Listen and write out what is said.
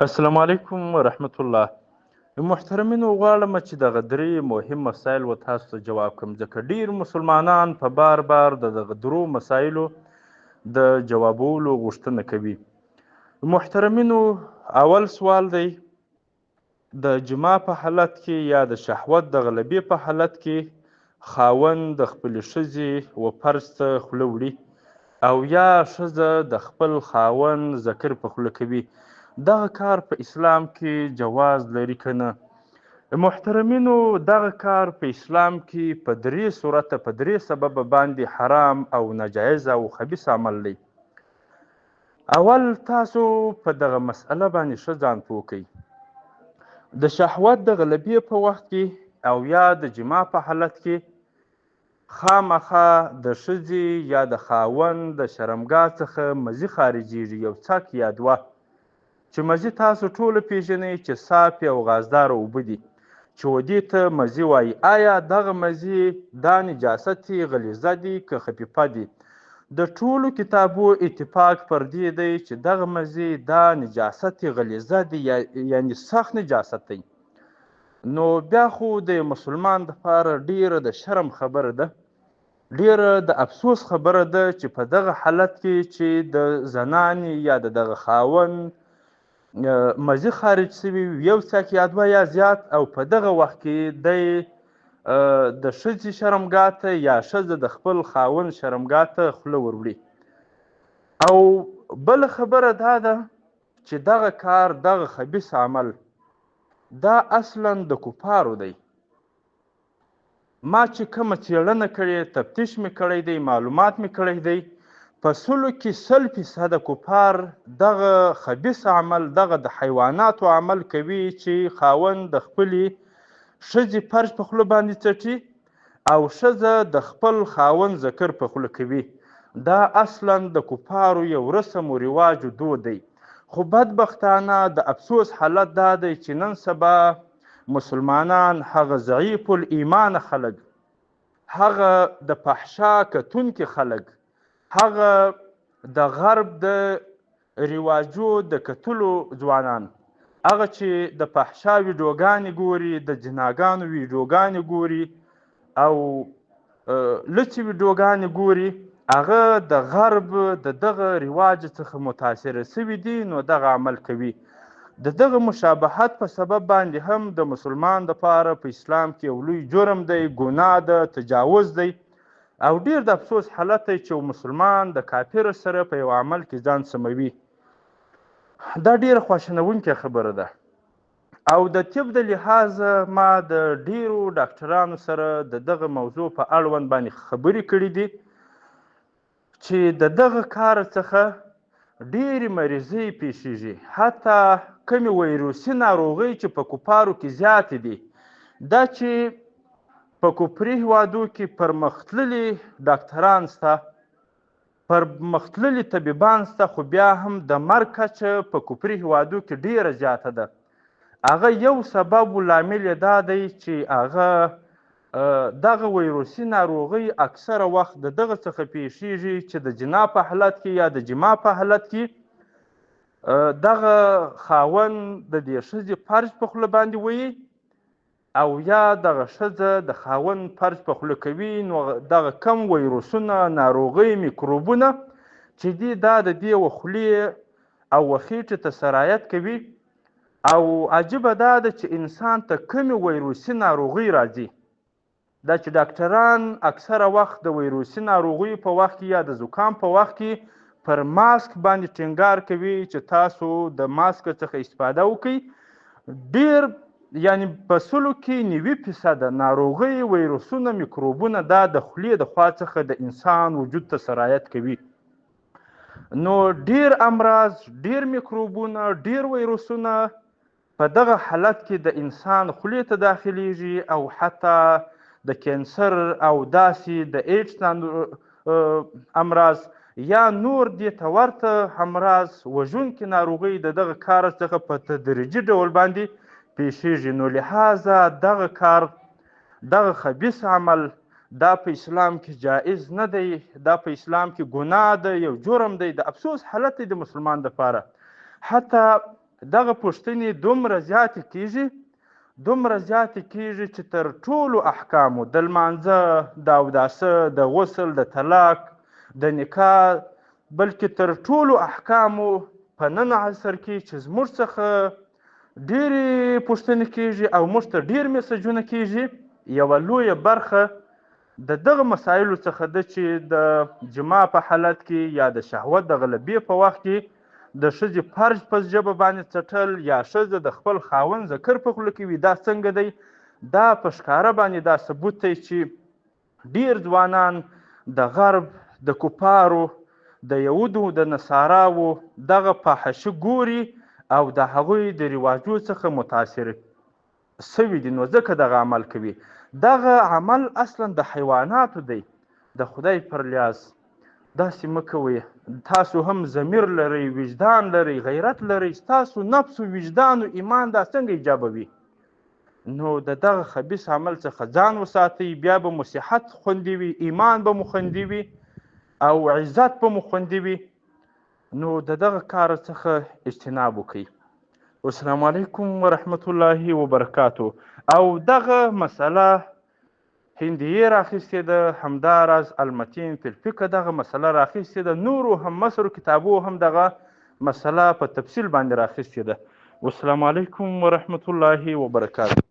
السلام علیکم ورحمت الله. محترمینو، غواړم چې دغه درې مهم مسایل و تاسو ته جواب کړم، ځکه ډیر مسلمانان په بار بار د دغه درو مسایلو د جوابولو غوښتنه کوي. محترمینو، اول سوال دی، د جما په حالت کې یا د شهوت د غلبې په حالت کې خاوند د خپلې ښځې و فرج ته خوله وړي او یا ښځه د خپل خاوند ذکر په خوله کوي، دغه کار په اسلام کې جواز لري که نه؟ محترمینو، دغه کار په اسلام کې په درې صورته، په درې سببه باندې حرام او ناجایز او خبیث عمل دی. اول تاسو په دغه مسئله باندې ښه ځان پوه کړئ. د شهوت د غلبې په وخت کې او یا د جما په حالت کې خامخا د ښځې یا د خاوند د شرمګاه څخه مزي خارجیږي، یو څک یا دوه، چې مزي تاسو ټولو پیژنئ چې صافې او غازداره اوبه دي، چې و دې ته مزي وایي. آیا دغه مزي دا نجاست غلیظه دي که خفیفه دي؟ د ټولو کتابو اتفاق پر دې دی چې دغه مزي دا نجاست غلیظه دي، یعنی سخت نجاست دی. نو بیا خو د مسلمان دپاره ډیره د شرم خبره ده، ډیره د افسوس خبره ده چې په دغه حالت کې چې د زنانې یا د دغه خاوند مزي خارج شوي یو څک یا دوه یا زیات، او په دغه وخت کې دی د ښځې شرمګاه ته یا ښځه د خپل خاوند شرمګاه ته خوله وروړي. او بله خبره دا ده چې دغه کار، دغه خبیث عمل، دا اصلا د کفارو دی. ما چې کومه څېړنه کړې، تفتیش مې کړی دی، معلومات مې کړی دی، په سلو کې 100% کفار دغه خبیث عمل، دغه د حیواناتو عمل کوي چې خاوند د خپلې ښځې فرج په خوله باندې څټي او ښځه د خپل خاوند ذکر په خوله کوي. دا اصلا د کفارو یو رسم و رواج و دود دی. خو بدبختانه د افسوس حالت دا دی چې نن سبا مسلمانان هغه ضعیف الایمان خلک، هغه د فحشا کتونکي خلک، هغه د غرب د رواجو د کتلو ځوانان، هغه چې د فحشا ویډیوګانې ګوري، د جناګانو ویډیوګانې ګوري او لڅې ویډیوګانې ګوري، هغه د غرب د دغه رواج څخه متاثره سوي دي، نو دغه عمل کوي. د دغه مشابهت په سبب باندې هم د مسلمان دپاره په اسلام کې یو لوی جرم دی، ګناه ده، تجاوز دی، او ډیر د افسوس حالت دی چې یو مسلمان د کافر سره په یو عمل کې ځان سموي. دا ډیره خواشینونکې خبره ده. او د طب د لحاظه ما د ډیرو ډاکټرانو سره د دغه موضوع په اړوند باندې خبرې کړې دي چې د دغه کار څخه ډېرې مریضۍ پیښیږي، حتی کومې ویروسي ناروغۍ چې په کفارو کې زیاتې دي. دا چې په کفري هیوادو کې پرمختللي ډاکټران سته، پرمختللي طبیبان سته، خو بیا هم د مرګ کچه په کفري هیوادو کې ډیره زیاته ده. هغه یو سبب و لامل یې دا دی چې هغه دغه ویروسي ناروغۍ اکثره وخت د دغه څخه پیښیږي چې د جنا په حالت کې یا د جما په حالت کې دغه خاوند د دې ښځې فرج په خوله باندې ویي او یا دغه ښځه د خاوند فرج په خوله کوي، نو دغه کم ویروسونه، ناروغۍ، میکروبونه چې دي دا د دې و خولې او و خېټې ته سرایت کوي. او عجیبه دا ده چې انسان ته کمې ویروسي ناروغۍ راځي، دا چې ډاکټران اکثره وخت د ویروسي ناروغیو په وخت کې یا د زکام په وخت کې پر ماسک باندې ټینګار کوي چې تاسو د ماسک څخه استفاده وکړئ، ډیر یعنی په سلو کې 90% ناروغۍ، ویروسونه، میکروبونه دا د خولې د خوا څخه د انسان وجود ته سرایت کوي. نو ډیر امراض، ډیر میکروبونه، ډیر ویروسونه په دغه حالت کې د انسان خولې ته داخلیږي او حتی د کینسر او داسې د ایډز امراض یا نور دې ته ورته امراض، وژونکې ناروغۍ د دغه کار څخه په تدریجي ډول باندې پیښیږي. نو لهذا دغه کار، دغه خبیث عمل دا په اسلام کې جایز نه دی، دا په اسلام کې ګناه ده، یو جرم دی، د افسوس حالت دی د مسلمان دپاره. حتی دغه پوښتنې دومره زیاتې کیږي، دومره زیاتې کیږي چې تر ټولو احکامو، د لمانځه، د اوداسه، د غسل، د طلاق، د نکاح، بلکې تر ټولو احکامو په نن عصر کې چې زموږ څخه ډېرې پوښتنې کیږي او موږ ته ډېر میسجونه کیږي، یوه لویه برخه د دغه مسایلو څخه ده چې د جماع په حالت کې یا د شهوت د غلبې په وخت کې د ښځې فرج په ژبه باندې څټل یا ښځه د خپل خاوند ذکر په خوله کې وي، دا څنګه دی؟ دا په ښکاره باندې دا ثبوت دی چې ډېر ځوانان د غرب د کفارو، د یهودو، د نصاراوو دغه فحشي ګوري او د هغوی د رواجو څخه متاثر سوي دي، نو ځکه دغه عمل کوي. دغه عمل اصلا د حیواناتو دی، د خدای پر لیاز داسې مه کوئ. تاسو هم ضمیر لرئ، وجدان لرئ، غیرت لرئ، ستاسو نفس و وجدان و ایمان دا څنګه ایجابوي؟ نو د دغه خبیث عمل څخه ځان وساتئ، بیا به مو صحت خوندي وي، ایمان به مو خوندي وي او عزت به مو خوندي وي. نو د دغه کار څخه اجتناب وکړئ. والسلام علیکم ورحمت الله وبرکاتو. او دغه مسله هندیې راخیستې ده، همداراز المتین فی الفقه دغه مسله راخیستې ده، نورو هم مصر کتابو هم دغه مسله په تفصیل باندې راخیستې ده. والسلام علیکم ورحمت الله وبرکاتو.